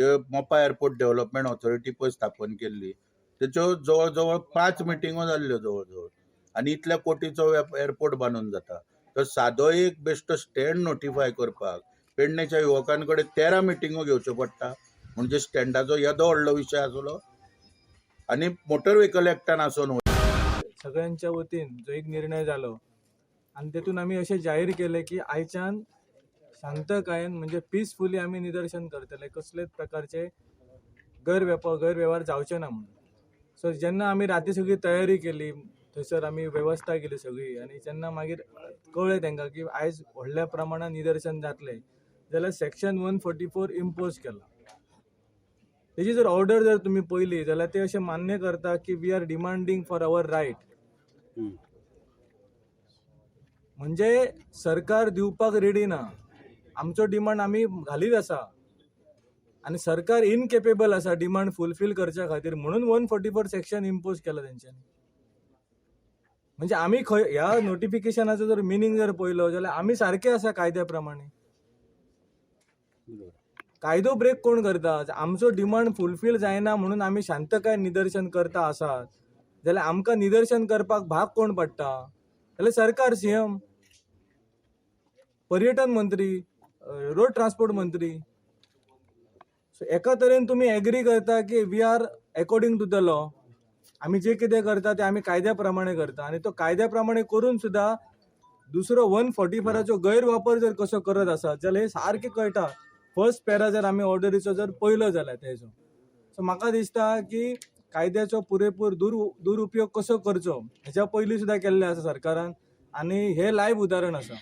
त्यो Mopa airport development authority पळय स्थापन केल्ली, तेच्यो जवळ जवळ 5 मिटिंगो जाल्ल्यो जवळ जवळ, आनी इतल्या कोटीचो एअरपोर्ट बांदून जाता. तर सादो एक बेश्टो स्टँड नोटिफाय करपाक पेडणेच्या युवकां कडेन 13 मिटिंगो घेवच्यो पडटा. म्हणजे स्टँडाचो येदो व्हडलो विशय आसलो आनी मोटर व्हेकल एक्टान आसून सगळ्यांच्या वतीन जो एक निर्णय जालो आनी तेतून आमी अशें जाहीर केलें की आयच्यान शांतकायेन म्हणजे पिसफुली आमी निदर्शन करतले, कसलेच प्रकारचे गैरवेव्हार जावचे ना म्हणून. सो जेन्ना आमी राती सगळी तयारी केली, थंयसर आमी वेवस्था केली सगळी, आनी जेन्ना मागीर कळ्ळें तांकां की आयज व्हडल्या प्रमाणान निदर्शन जातलें जाल्यार सेक्शन 144 इम्पोज केला. तेजी जर ऑर्डर जर तुमी पळयली जाल्यार ते अशें मान्य करता की we are demanding for our right. म्हणजे सरकार दिवपाक रेडी ना, आमचो डिमांड आमी घालीत आसा आनी सरकार इनकेपेबल आसा डिमांड फुलफील करच्या खातीर, म्हणून 144 सेक्शन इम्पोज केला तेंच्यांनी. म्हणजे आमी खंय ह्या नोटिफिकेशनाचो जर मिनींग जर पळयलो जाल्यार आमी सारके आसा कायद्या प्रमाणे. कायदो ब्रेक कोण करता? आमचो डिमांड फुलफील जायना म्हणून आमी शांतकाय निदर्शन करता आसात जाल्यार आमकां निदर्शन करपाक भाग कोण पडटा? जाल्यार सरकार, सीएम, पर्यटन मंत्री, रोड ट्रान्सपोर्ट मंत्री. सो एका तरेन तुमी एग्री करता की we are according to the law, आमी जे कितें करता ते आमी कायद्या प्रमाणे करता, आनी तो कायद्या प्रमाणे करून सुद्दां दुसरो 144चो गैरवापर जर कसो करत आसा जाल्यार हें सारकें कळटा. फर्स्ट पॅरा जर आमी ऑर्डरीचो जर पळयलो जाल्यार तेजो, सो म्हाका दिसता की कायद्याचो पुरेपूर दुरुपयोग कसो करचो हेच्या पयलीं सुद्दां केल्लें आसा सरकारान, आनी हें लायव्ह उदाहरण आसा.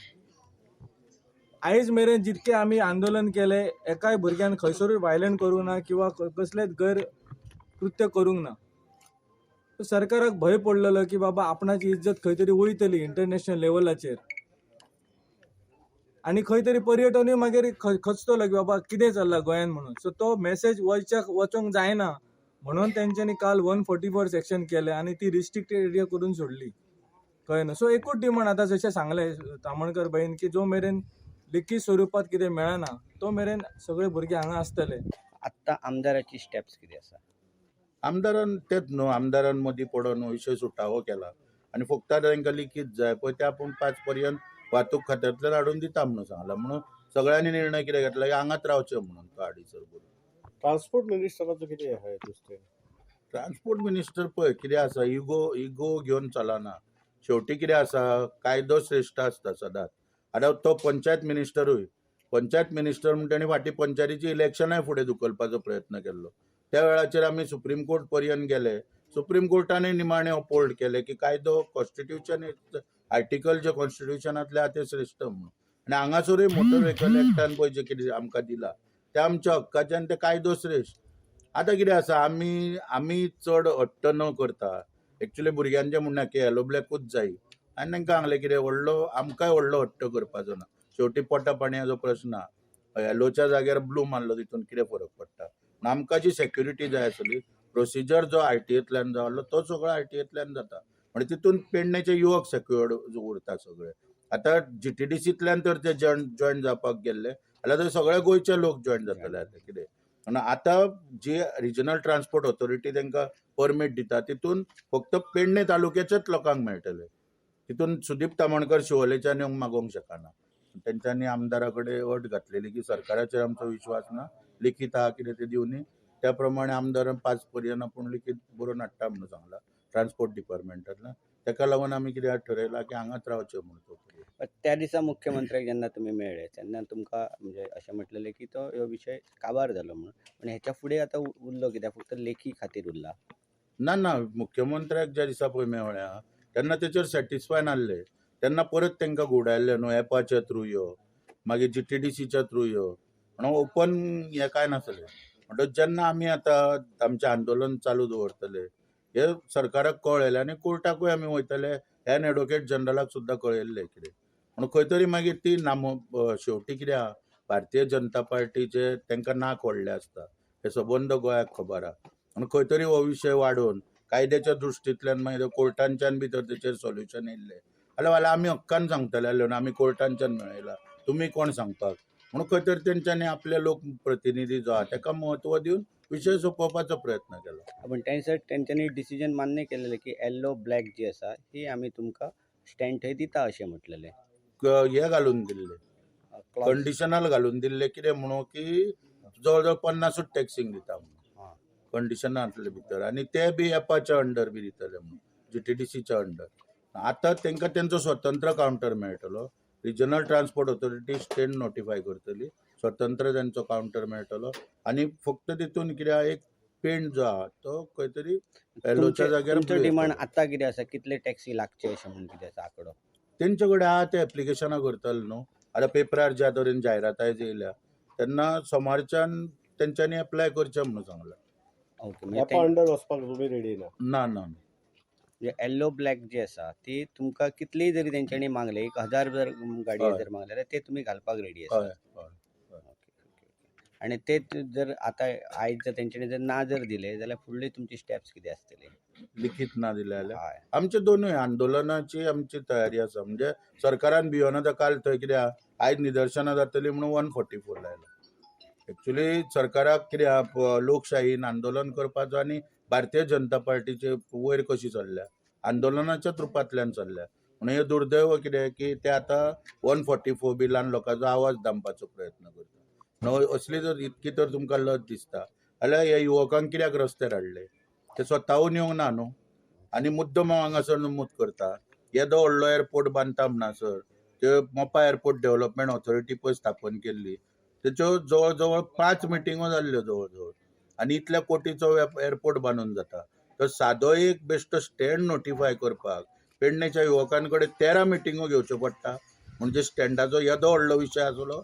आयज मेरेन जितकें आमी आंदोलन केलें एकाय भुरग्यान खंयसरूय वायलंट करूंक ना किंवा कसलेंच गैर कृत्य करूंक ना. सरकाराक भंय पडलेलो की बाबा आपणाची इज्जत खंय तरी वयतली इंटरनॅशनल लेवलाचेर, आनी खंय तरी पर्यटनूय मागीर खचतलो की बाबा कितें चल्लां गोंयान म्हणून. सो तो मॅसेज वचोंक जायना म्हणून तेंच्यांनी काल 144 सेक्शन केलें आनी ती रिस्ट्रिक्टेड एरिया करून सोडली, कळ्ळें न्हू. सो एकूच डिमांड आतां जशें सांगलें तामणकर बाईन की जो मेरेन लिखीत स्वरुपात कितें मेळना तो मेरेन सगळे भुरगे हांगा आसतले. आत्तां आमदाराची स्टेप्स कितें आसा? आमदारान तेच न्हू, आमदारान मदीं पडोन विशय सुटावो केला आनी फक्त आतां तांकां लिखीत जाय पळय ते आपूण 5 पर्यंत वाहतूक खात्यांतल्यान हाडून दिता म्हणून सांगलां. म्हणून सगळ्यांनी निर्णय कितें घेतला की हांगाच रावचें म्हणून तो आडीसर करून. ट्रान्सपोर्ट मिनिस्टराचो कितें आहा दुसरें? ट्रान्सपोर्ट मिनिस्टर पळय कितें आसा, इगो घेवन चलना. शेवटी कितें आसा, कायदो श्रेश्ठ आसता सदांच. आतां तो पंचायत मिनिस्टरूय, पंचायत मिनिस्टर म्हण तेणी फाटीं पंचायतीची इलेक्शनाय फुडें धुकलपाचो प्रयत्न केल्लो. त्या वेळाचेर आमी सुप्रीम कोर्ट पर्यंत गेले. सुप्रीम कोर्टानूय निमाणें अपहोल्ड केलें की कायदो कॉन्स्टिट्युशन आर्टिकल जे कॉन्स्टिट्युशनांतले आहा ते श्रेश्ठ म्हणून. आनी हांगासरूय मोटर व्हेकल एक्टान पळय जें कितें आमकां दिलां तें आमच्या हक्काचें आनी तें कायदो श्रेश्ठ. आतां कितें आसा, आमी चड हट्ट न करता एक्चुली भुरग्यांचें म्हणणें की येलो ब्लॅकूच जाय, आनी तांकां सांगलें कितें व्हडलो आमकांय व्हडलो हट्ट करपाचो ना. शेवटी पोटा पाणयाचो प्रस्न आहा. येलोच्या जाग्यार ब्लू मारलो तितून कितें फरक पडटा? पूण आमकां जी सेक्युरिटी जाय आसली, प्रोसिजर जो आरटीएंतल्यान जालो तो सगळो आरटीएंतल्यान जाता, म्हणजे तितून पेडणेचे युवक सेक्युअर्ड उरता सगळे. आतां जीटीडीसींतल्यान तर ते जॉयन जावपाक गेल्ले जाल्यार थंय सगळे गोंयचे लोक जॉयन जातले. आतां कितें आनी आतां जी रिजनल ट्रान्सपोर्ट ऑथॉरिटी तांकां परमीट दिता तितून फक्त पेडणे तालुक्याच्याच लोकांक मेळटले. तितून सुदीप तामणकर शिवोलेच्यान येवंक मागोवंक शकना. तेंच्यांनी आमदारा कडेन अट घातलेली की सरकाराचेर आमचो विश्वास ना, लिखीत आहा कितें तें दिवनी. त्या प्रमाणे आमदारान 5 पर्यंत आपूण लिखीत बरोवन हाडटा म्हणून सांगलां ट्रान्सपोर्ट डिपार्टमेंटांतल्यान. ताका लागून आमी कितें ठरयलां की हांगाच रावचें म्हणून तो. त्या दिसा मुख्यमंत्र्याक जेन्ना तुमी मेळ्ळे तेन्ना तुमकां म्हणजे अशें म्हटलेलें की तो हो विशय काबार जालो म्हणून, पूण हेच्या फुडें आतां उरलो कित्याक, फक्त लेखी खातीर उरला? ना ना, मुख्यमंत्र्याक ज्या दिसा पळय मेळ्ळ्या तेन्ना तेचेर सॅटिस्फाय नासले. तेन्ना परत तांकां घुंवडायल्लें न्हू, एपाच्या थ्रू यो, मागीर जीटीडीसीच्या थ्रू यो, म्हणून ओपन हें कांय नासलें. म्हणटकच जेन्ना आमी आतां आमचें आंदोलन चालू दवरतले हे सरकाराक कळ्ळेलें आनी कोर्टाकूय आमी वयतले ह्यान एडवोकेट जनरलाक सुद्दां कळयल्लें कितें म्हणून खंय तरी मागीर ती नामो. शेवटी कितें आहा, भारतीय जनता पार्टीचे तांकां नाक व्हडलें आसता हें सबंद गोंयाक खबर आहा. म्हणून खंय तरी हो विशय वाडोवन कायद्याच्या दृश्टींतल्यान मागीर कोर्टांच्यान भितर तेचेर सोल्युशन येयल्लें जाल्यार आमी हक्कान सांगतले, आमी कोर्टांच्यान मेळयला, तुमी कोण सांगपाक? म्हणून खंय तरी तेंच्यांनी आपले लोक प्रतिनिधी जो आहा तेका म्हत्व दिवन विशय सोंपोवपाचो प्रयत्न केलो. पण तेंसर तेंच्यांनी डिसिजन मान्य केलेलें की येल्लो ब्लॅक जी आसा ही आमी तुमकां स्टँड थंय दिता अशें म्हटलेलें. हे घालून दिल्ले, कंडिशनल घालून दिल्ले, कितें म्हणून की जवळ जवळ 50ूच टॅक्सींक दिता म्हणून कंडिशनांतले भितर, आनी ते बी एपाच्या अंडर बी दितले म्हणून, जीटीडीसीच्या अंडर. आतां तांकां तेंचो स्वतंत्र कावंटर मेळटलो. Regional transport authority stand notify करतली, स्वतंत्र तेंचो कावंटर मेळटलो. आनी फक्त तितून कितें आहा, एक पेंट जो आहा तो खंय तरी येलोच्या जाग्यार तुमचो blue demand येतलो. आतां कितें आसा, कितले टॅक्सी लागचे अशें म्हणून कितें आसा आंकडो? तेंचे कडेन आहा ते एप्लिकेशनां करतले न्हू. आतां पेपरार ज्या तरेन जायरात आयज येयल्या तेन्ना सोमारच्यान तेंच्यांनी एप्लाय करचें म्हणून सांगलां. ओके, म्हणजे एपा अंडर वचपाक तुमी रेडी ना? ना ना. म्हणजे येल्लो ब्लॅक जी आसा ती तुमकां कितलीय जरी तेंच्यांनी मागले, 1000 जर गाडये जर मागले जाल्यार ते तुमी घालपाक रेडी आसा? हय हय. आनी ते जर आतां आयज जर तेंच्यांनी जर ना जर दिले जाल्यार फुडली तुमची स्टेप्स कितें आसतली? लिखीत ना दिलें जाल्यार हय. आमचे दोनूय आंदोलनाची आमची तयारी आसा. म्हणजे सरकारान भियोना आतां काल थंय कितें आहा, आयज निदर्शनां जातलीं म्हणून 144 लायला. एक्चुली सरकाराक कितें आहा, लोकशाहीन आंदोलन करपाचो आनी भारतीय जनता पार्टीचे वयर कशी चल्ल्या, आंदोलनाच्याच रुपांतल्यान चल्ल्या. म्हणून हें दुर्दैव कितें की ते आतां 144 बिलान लोकांचो आवाज दामपाचो प्रयत्न करता. न्हय असली जर इतकी तर तुमकां लज दिसता जाल्यार ह्या युवकांक कित्याक रस्त्यार हाडले? ते स्वताहून येवंक ना न्हू. आनी मुद्दम हांगासर नमूद करता, येदो व्हडलो एअरपोर्ट बांदता म्हणसर त्यो मोपा एअरपोर्ट डेव्हलपमेंट ऑथॉरिटी पळय स्थापन केल्ली, तेच्यो जवळ जवळ 5 मिटिंगो जाल्ल्यो जवळ जवळ, आनी इतल्या कोटीचो एअरपोर्ट बांदून जाता तर सादो एक बेश्टो स्टँड नोटिफाय करपाक पेडणेच्या युवकां कडेन 13 मिटिंगो घेवच्यो पडटा. म्हणजे स्टँडाचो येदो व्हडलो विशय आसलो.